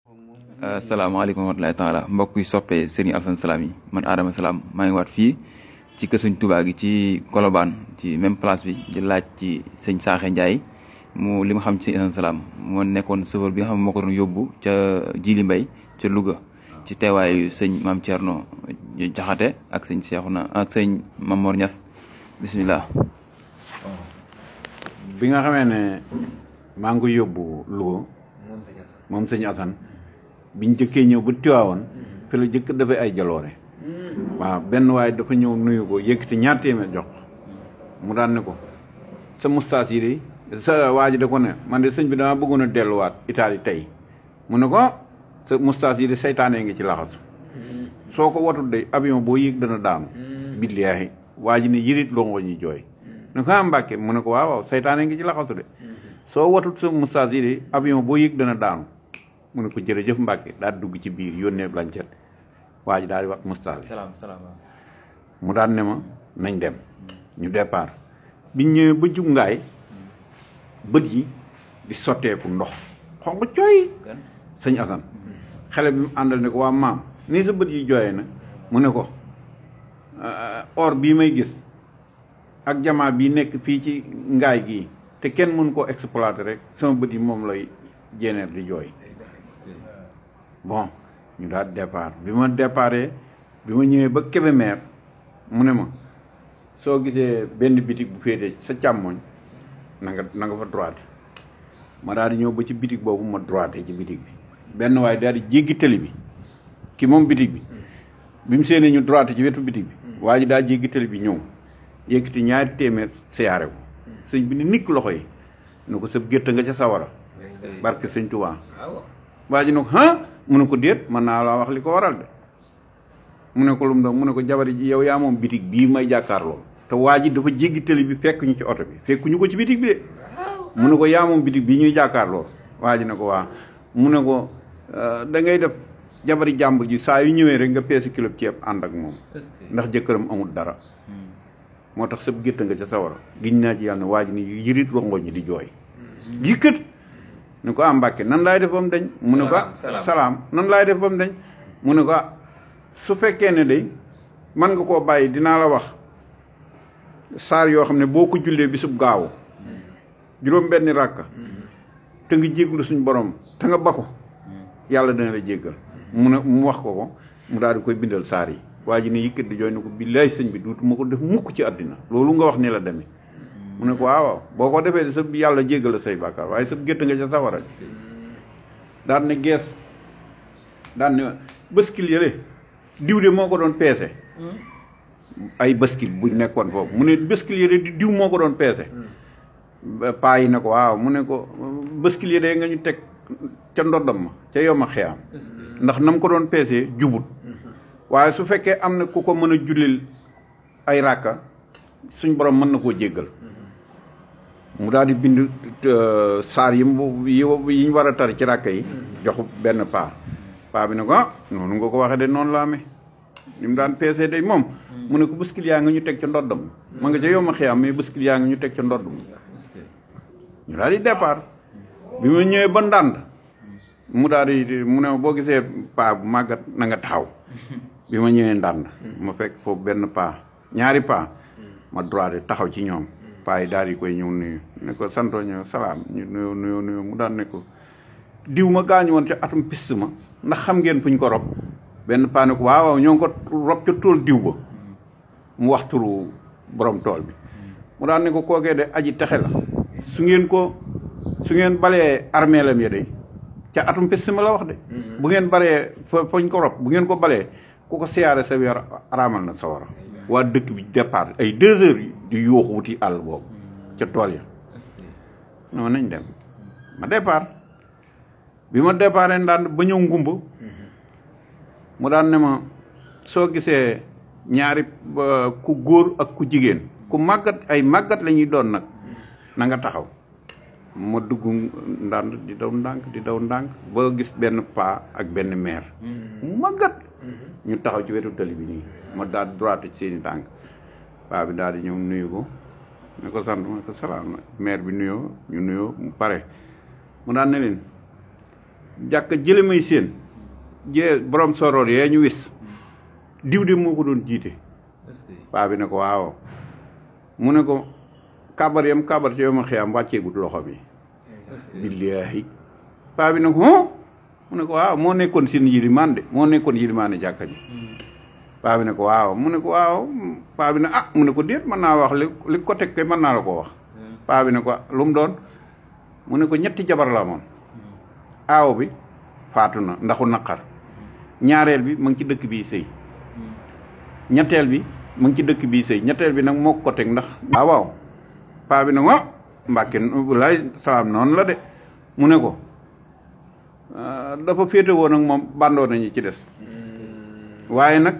asalaamaaleykum wa rahmatulahi taala mbokk yi soppee Serigne Alassane Salam yi man Adama Salam maa ngi waat fii ci kër Sëñ Tuubaa gi ci Colobane ci même place bi di laaj ci sëñ Saaxe Ndiaye mu li ma xam ci Sëñ Alassane Salam moo nekkoon chauffeur bi nga xam ne moo ko doon yóbbu ca Jili Mbay ca Louga ci teewaayu sëñ Maam Thierno Jaxate ak sëñ Seexuna ak sëñ Mamor Ñas bisimilah. bi nga xamee ne maa ngi ko yóbbu Louga moom sëñ Assane biñ jëkkee ñëw ba Tiwaawoon fi la jëkk dafay ay jaloore waaw benn waaye dafa ñëw nuyu ko yëkkati ñaar téeméer jox mu daan ne ko sa moustache yi de sa waa ji da ko ne man de sëñ bi dama bëggoon a delluwaat Italie tey mu ne ko sa moustache yi de saytaanee ngi ci laxasu soo ko watul de avion boo yéeg dana daanu billaahi waa ji ne yërit longo ñuy jooy ne ko Mbàkke mu ne ko waaw saytaanee ngi ci laxasu de soo watut sa moustache yi de avion boo yéeg dana daanu mu ne ko jërëjëf Mbàkke daal dugg ci biir yónnee blancet waa ji daal di wax moustache mu daan ne ma nañ dem ñu départ biñ ñëwee ba jub ngaay bët yi di sotteeku ndox xonq cooy sëñ Assane xale bi mu àndal ne ko waa maam nii sa bët yi jooyee na mu ne ko or bii may gis ak jamaa bii nekk fii ci ngaay gii te kenn mënu koo exploiter rek sama bët yi moom lay jéeneer di jooy bon ñu daal départ bi ma déparé bi ma ñëwee ba Kébémer mu ne ma soo gisee benn bitig bu féetee sa càmmoñ na nga fa droite ma daal di ñëw ba ci bitig boobu ma droite ci bitig bi benn waaye daal di jéggi tëli bi ki moom bitig bi mu séenee ñu droite ci wetu bitig bi waa ji daal jéggi tëli bi ñëw yëkkati ñaari téeméer siyaare ko sëñ bi ni nikk loxo yi ne ko sa gétt nga ca sawara barke sëñ Tuubaa waa ji ne ko mu ne ko déet mën naa laa wax li ko waral de mu ne ko lu mu doon mu ne ko jabari ji yow yaa moom bitig bii may jàkkaarloo te waa ji dafa jéggi tëli bi fekk ñu ci oto bi fekkuñu ko ci bitig bi de mu ne ko yaa moom bitig bii ñuy jàkkaarloo waa ji ne ko waa mu ne ko da ngay def jabari jàmbur ji saa yu ñëwee rek nga peese kilo ceeb ànd ak moom ndax jëkkëram amul dara moo tax sab gétt nga ca sawara giñ naa ci yàlla ne waa ji ni yërit rongoñ ñi di jooy yëkkat ne ko Mbàkke nan laay def ba mu dañ mu ne ko salaam nan laay def ba mu dañ mu ne ko su fekkee ne day man nga koo bàyyi dinaa la wax saar yoo xam ne boo ko jullee bisub gaawu juróom benni ràkka te nga jéglu suñ borom te nga ba ko yàlla dana la jéggal mu wax ko mu daal di koy bindal saar yi waa ji ne yëkkat di jooy ne ko billaay sëñ bi duutuma ko def mukk ci àddina loolu nga wax ni la demee mu ne ko waaw boo ko defee sa yàlla jéggal la say bàkkaar waaye sa gétt nga ca sawara daan ne gees daan ne bëskil yële diw de moo ko doon peese ay bëskil bu nekkoon foofu mu ne bëskil yële di diw moo ko doon peese paa yi ne ko waaw mu ne ko bëskil yële nga ñu teg ca ndoddam ma ca yoma xeam ndax nam ko doon peesee jubut waaye su fekkee am na ku ko mën a jullil ay ràkka suñ borom mën na koo jéggal mu daal di bind saar yi ñu war a tar ci ràkka yi jox benn paa bi ne ko noonu nga ko waxee de noonu la amee ni mu daan peesee day moom mu ne ko bëskil yaa nga ñu teg ca ndoddam ma nga ca yoma xiyam mais bëskil yaa nga ñu teg ca ndoddam ñu daal di départ bi ma ñëwee ba ndànd mu daal di mu ne boo gisee paa bu màggat na nga taxaw bi ma ñëwee ndànd ma fekk foofu benn paa ñaari paa ma droit taxaw ci ñoom paa yi daal di koy ñëw nuyu ne ko santoo ñëw salaam ñu nuyu mu daan ne ko diw ma gaañu woon ca atum piste ma ndax xam ngeen fu ñu ko rob benn paa ne ko waaw ñoo ngi ko rob ca tool diw ba mu wax turu borom tool bi mu daan ne ko kookee de aji texe la su ngeen balee armeelam ya de ca atum piste ma la wax de bu ngeen balee fañ ko rob bu ngeen ko balee ku ko siyaare sa weer araamal na sawara waa dëkk bi départ ay 2 heures di yooxu wuti àll boobu ca tool ya non nañ dem ma départ bi ma départ ndaan ba ñëw ngumba mu daan ne ma soo gisee ñaari ku góor ak ku jigéen ku màggat ay màggat la ñuy doon nag na nga taxaw ma dugg ndànd di daw ndànk ba gis benn paa ak benn meer mu màggat ñu taxaw ci wetu tali bi nii ma daal droite ci seeni tànk paa bi daal di ñëw nuyu ko ne ko sant ma ko salaam meer bi nuyoo ñu nuyoo mu pare mu daan ne leen jàkka jële may seen jee borom soroor yee ñu wis diw de moo ko doon jiite paa bi ne ko waaw mu ne ko kabar yam kabar ci yow ma xiyam wàcceegut loxo bi billaahi paa bi ne ko mu ne ko waaw moo nekkoon seen yilimaan de moo nekkoon yilimaane jàkka ji paa bi ne ko waaw mu ne ko waaw paa bi ne mu ne ko déet mën naa wax li ko teg kay mën naa la ko wax paa bi ne ko lu mu doon mu ne ko ñetti jabar la moom aaw bi faatu na ndaxu naqar ñaareel bi mu ngi ci dëkk bii sëy ñetteel bi mu ngi ci dëkk bii sëy ñetteel bi nag moo ko teg ndax waaw paa bi nag Mbàkke lay salaam noonu la de mu ne ko dafa féete woon ak moom bandoo nañu ci des waaye nag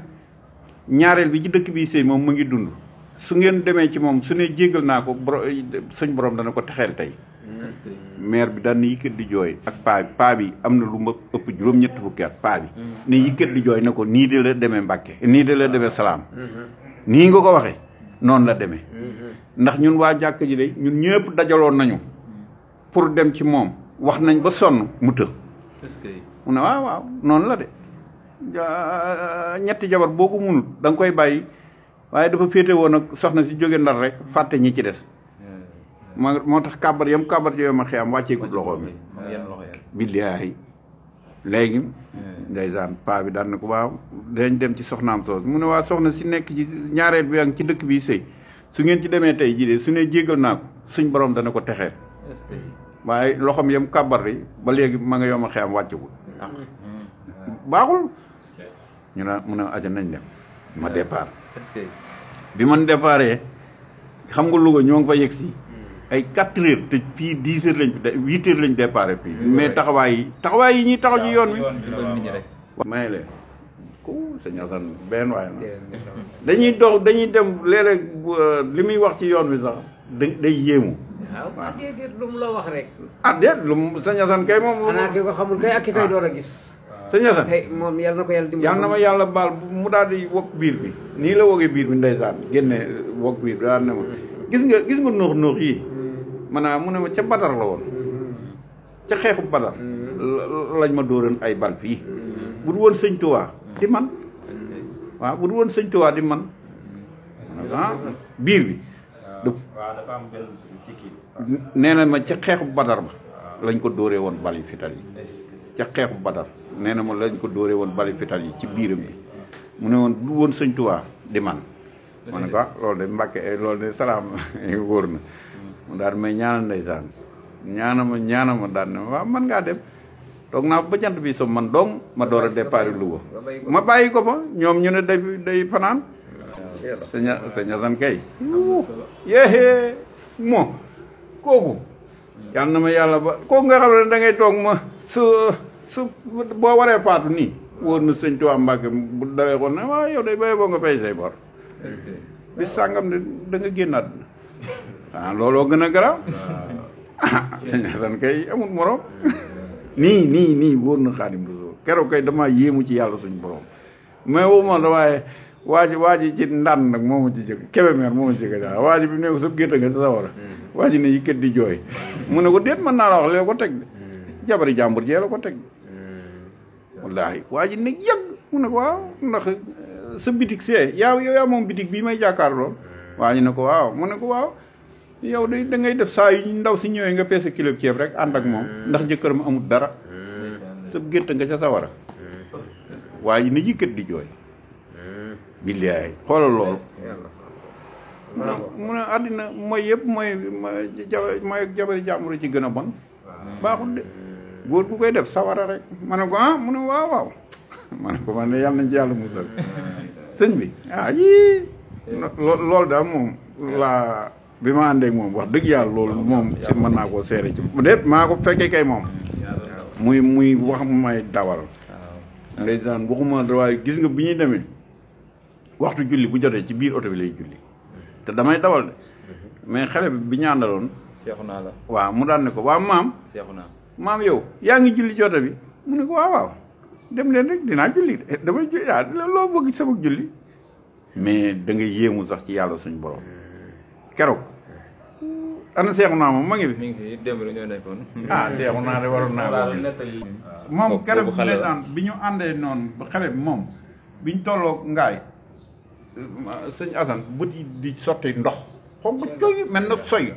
ñaareel bi ci dëkk bii sëy moom mu ngi dund su ngeen demee ci moom su ne jégal naa ko suñ borom dana ko texeel tey maire bi daan na yëkkat di jooy ak paa bi am na lu ma ëpp juróom-ñetti fukki at paa bi ne yëkkat di jooy ne ko nii de la demee Mbàkke nii de la demee salaam nii nga ko waxee noonu la demee ndax ñun waa jàkk ji de ñun ñëpp dajaloon nañu pour dem ci moom wax nañ ba sonn mu të mu ne waaw noonu la de ñetti jabar boo ko munut da nga koy bàyyi waaye dafa féete woon ak soxna si jóge Ndar rek fàtte ñi ci des moo tax kabar yam kabar ci yow ma xiyam wàcceegut loxo mi billaahi léegi ndeysaan paa bi daan na ko waaw dañ dem ci soxnaam soos mu ne waa soxna si nekk ci ñaareel bi ak ci dëkk bi sëy su ngeen ci demee tey jii de su ne jégal naa ko suñ borom dana ko texee waaye loxoom yam kabar yi ba léegi ma nga yow ma xiyam wàccegul baaxul ñu ne mu ne aja nañ dem ma départ bi man déparé xam nga Louga ñoo ngi fa yegg si ay 4 heures te fii 10 heures lañ 8 heures lañ déparé fii mais taxawaay yi ñuy taxaw ci yoon wi may leen ko sëñ Assane benn waaye na dañuy dem léeg-léeg li muy wax ci yoon wi sax day yéemu waaw déedéet lu mu la wax rek déet lu mu sëñ Assane kay moom xanaa ki ko xamul kay ak ki koy door a gis sëñ Assane tey moom yàlla na ko yàlla dimbali yàlla na ma yàlla baal mu daal di wokk biir bi nii la wogee biir bi ndeysaan génne wokk biir bi daal ne ma gis nga nuux yi maanaam mu ne ma ca Badar la woon ca xeexu Badar lañ ma dóoran ay bal fii bu du woon sëñ Tuubaa di man waaw bu du woon sëñ Tuubaa di man biir bi dafa am benn nee na ma ca xeexu Badar ba lañ ko dóoree woon bali fital yi ca xeexu Badar nee na ma lañ ko dóoree woon bali fital yi ci biiram bi mu ne woon du woon sëñ Tuubaa di man ma ne ko loolu de Mbàkke loolu de salaam wóor na mu daal may ñaanal ndeysaan ñaana ma daal ne waaw man ngaa dem toog naa ba jant bi so man dong ma door a départ Louga ma bàyyi ko fa ñoom ñu ne day fanaan sëñ Assane kay yéexee moo kooku yàlla na ma yàlla ba kooku nga xam ne da ngay toog ma su boo waree faatu nii wóor na sëñ Tuubaa Mbàkke bu dawee ko ne waaw yow day béye boo nga fay say bor bis sàngam de da nga génnaat looloo gën a garaaw sëñ Assane kay amul morom nii wóor na Xaadim Rasuul keroog kay damaa yéemu ci yàlla suñu borom mais wuma da waaye waa ji ci ndànn nag moo ma ci jëkk Kébémer moo ma ci jëkk daal waa ji bi mu ne ko sab gétta nga sa war a waa ji ne yi kët di jooy mu ne ko déet mën naa la wax lee ko teg de jabari jàmbur jee la ko teg de wallaahi waa ji ne yàgg mu ne ko waaw ndax sa bitig see yaa moom bitig bii may jàkkaarloo waa ji ne ko waaw mu ne ko waaw yow de da ngay def saa yu ndaw si ñëwee nga peese kilo ceeb rek ànd ak moom ndax jëkkëram amul dara sa gétt nga ca sawara waa ji ne yëkkat di jooy billaay xoolal loolu mu ne àddina mooy yëpp mooy jabari jàmbur ci gën a bon baaxul de góor gu koy def sawara rek ma ne ko mu ne waaw ma ne ko man de yàlla nañ ci yàlla musal sëñ bi yii loolu daal moom laa bi ma àndeek moom wax dëgg yàlla loolu moom si mën naa koo seere ci déet maa ko fekkee kay moom muy wax may dawal ndeysaan waxuma waaye gis nga bi ñuy demee waxtu julli bu jotee ci biir oto bi lay julli te damay dawal de mais xale bi ñu àndaloon seexu naa la waaw mu daan ne ko waaw maam seexu naa maam yow yaa ngi julli ci oto bi mu ne ko waaw dem leen rek dinaa julli damay julli loo bëgg sama julli mais da nga yéemu sax ci yàlla suñu borom keroog ana seexu naa moom ma ngi fi. mi ngi fi démb rek ñoo nekkoon. ah seexu naa de waroon naa ko moom keroog bi ñu àndee noonu ba xale bi moom bi ñu tolloo ngaay sëñ Assane bët yi di sotti ndox xonk coy mel na soy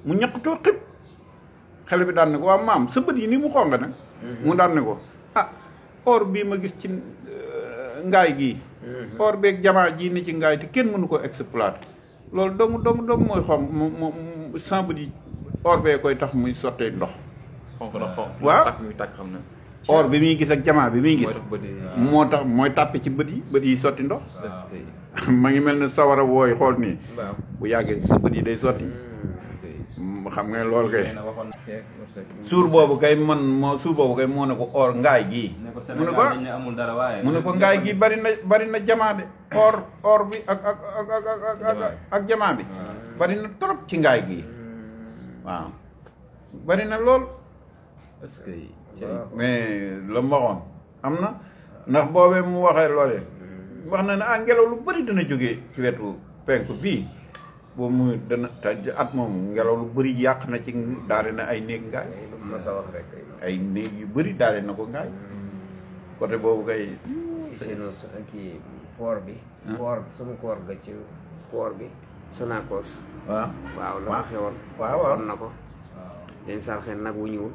mu ñaqtoo xib xale bi daan ne ko waaw maam sa bët yi ni mu xonq nag mu daan ne ko ah or bii ma gis ci ngaay gii or beeg jamaa jii ni ci ngaay te kenn mënu ko exploiter loolu dong mooy xonq mu sa bët yi or bee koy tax muy sottee ndox xonk na xonk waaw tàkk xam na or bi muy gis ak jamaa bi muy gis moo tax mooy tàppe ci bët yi sotti ndox ma ngi mel ne sawara wooy xool nii bu yàggee sa bët yi day sotti xam nga loolu kay suur boobu kay moo ne ko or ngaay gii mu ne ko mu ne ko ngaay gii bari na jamaa de or bi ak jamaa bi bari na trop ci ngaay gii waaw bari na lool mais la mu waxoon am na ndax boobee mu waxee loolee wax na ne ngelaw lu bëri dana jógee ci wetu penku bii boobu muy dana te at moom ngelaw lu bëri yàq na ci daale na ay néeg ngaay ay néeg yu bëri daale na ko ngaay côté boobu kay seen kii port bi sunu koor ga ci port bi Sonacos waaw la ko xewoon waaw na ko dañ sarxe nag wu ñuul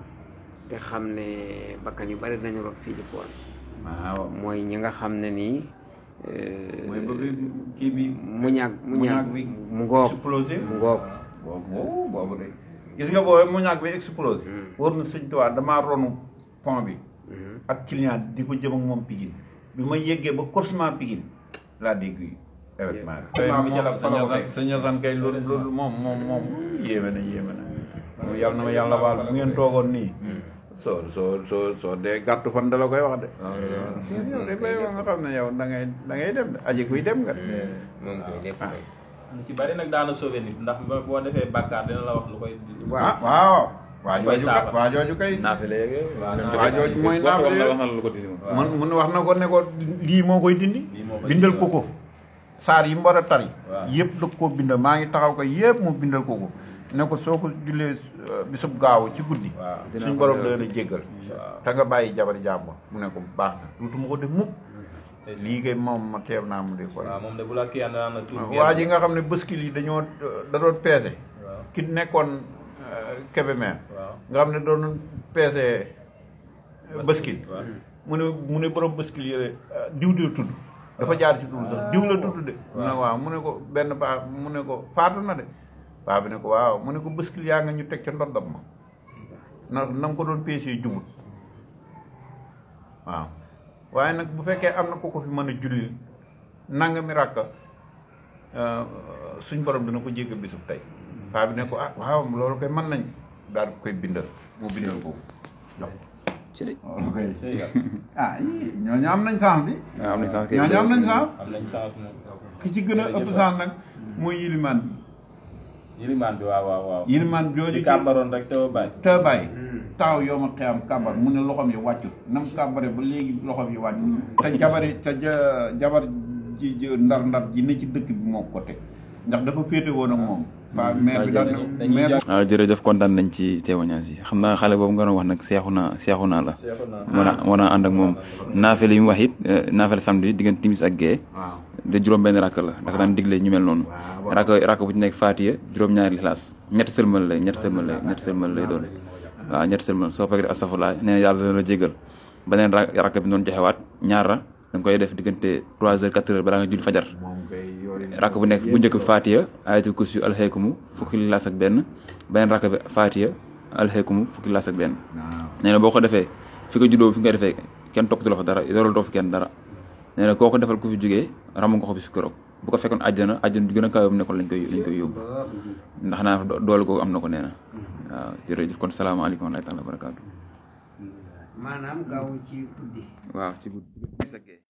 te xam ne bakkan yu bari nañu rot fii ci port waaw mooy ñi nga xam ne nii mooy bëgg kii bi mu ñaag bi mu ngoog explosé mu ngoog boobu de gis nga boobu mu ñaag bi explosé war na sëñ Tuubaa damaa ronu pont bi ak client di ko jëm ak moom Pikine bi ma yeggee ba coursement Pikine laa dégg événement bi sa ñasan kay loolu moom yéeme na yàlla na ma yàlla baal bu ngeen toogoon nii soo dee gàttu fan da la koy wax de yow de bay nga xam ne yow da ngay dem de aji kuy dem nga moom koy lépp lu ci bari nag daana sauvé nit ndax boo defee bàkkaar dina la wax lu koy waaw waa jooju kay naafile waa jooju mooy naafile mun wax na ko ne ko lii moo koy dindi bindal ko saar yi mu war a tari yëpp da koo bindal maa ngi taxaw ko yëpp mu bindal ko ne ko soo ko jullee bisub gaaw ci guddi suñ borom dana jéggal te nga bàyyi jabari jàmbur mu ne ko baax na duutuma ko def mukk lii kay moom ma teew naa mu di ko moom de bu la kii ànd na tuur waa ji nga xam ne bëskil yi da doon peese ki nekkoon Kébémer nga xam ne doon peese bëskil mu ne borom bëskil yële diw tudd dafa jaar ci tudd sax diw la tudd de mu ne waaw mu ne ko benn paa mu ne ko faatu na de paa bi ne ko waaw mu ne ko bëskil yaa nga ñu teg ca ndoddam ma na nga ko doon peesee jubut waaw waaye nag bu fekkee am na ku ko fi mën a julli nanga mi ràkka suñ borom dina ko jégg bisub tey paa bi ne ko waaw loolu koy mën nañ daal di koy bindal mu bindal ko jox ñooñu am nañ chance bi ñooñu am nañ chance ki ci gën a ëpp chance nag mooy yilimaan bi waaw yilimaan jooju kàmbaroon rek te bàyyi taaw yoo ma xeyam kàmbar mu ne loxoom yi wàccut nam kàmbare ba léegi loxoom yi wàccut te jabar ji ndar ji ne ci dëkk bi moo ko teg ndax dafa féete woon ak moom waaw maire bi daan waaw jërëjëf kontaan nañ ci témoignage yi xam naa xale boobu nga doon wax nag seexu naa la moo naa ànd ak moom naafel yi mu wax it naafel samedi diggante timis ak gée de juróom benn rakk la dafa daan digle ñu mel noonu rakk bu ci nekk Faatiya juróom-ñaari Lixlaas ñetti sëlmal lay doon waaw ñetti sëlmal soo fekk astafurlaa nee na yàlla dana la jégal beneen rakk bi noonu joxewaat ñaar la da nga koy def diggante 3 heures 4 heures balaa nga julli fajar rakk bu nekk bu njëkk bi Faatiya ayatul kursi alxeykumu fukki Lixlaas ak benn beneen rakk bi Faatiya alxeykumu fukki Lixlaas ak benn nee na boo ko defee fi ko juddoo fi nga defee kenn toppatu la ko dara yorol doo fi kenn dara nee na koo ko defal ku fi jógee ramu nga ko bi fi keroog bu ko fekkoon àjjana ju gën a kaw nekkoon lañ koy yóbbu ndax naa doole googu am na ko nee na waaw jërëjëf kon salaamaaleykum wa rahmatulah wa barakaatu maanaam gaaw ci guddi waaw ci guddi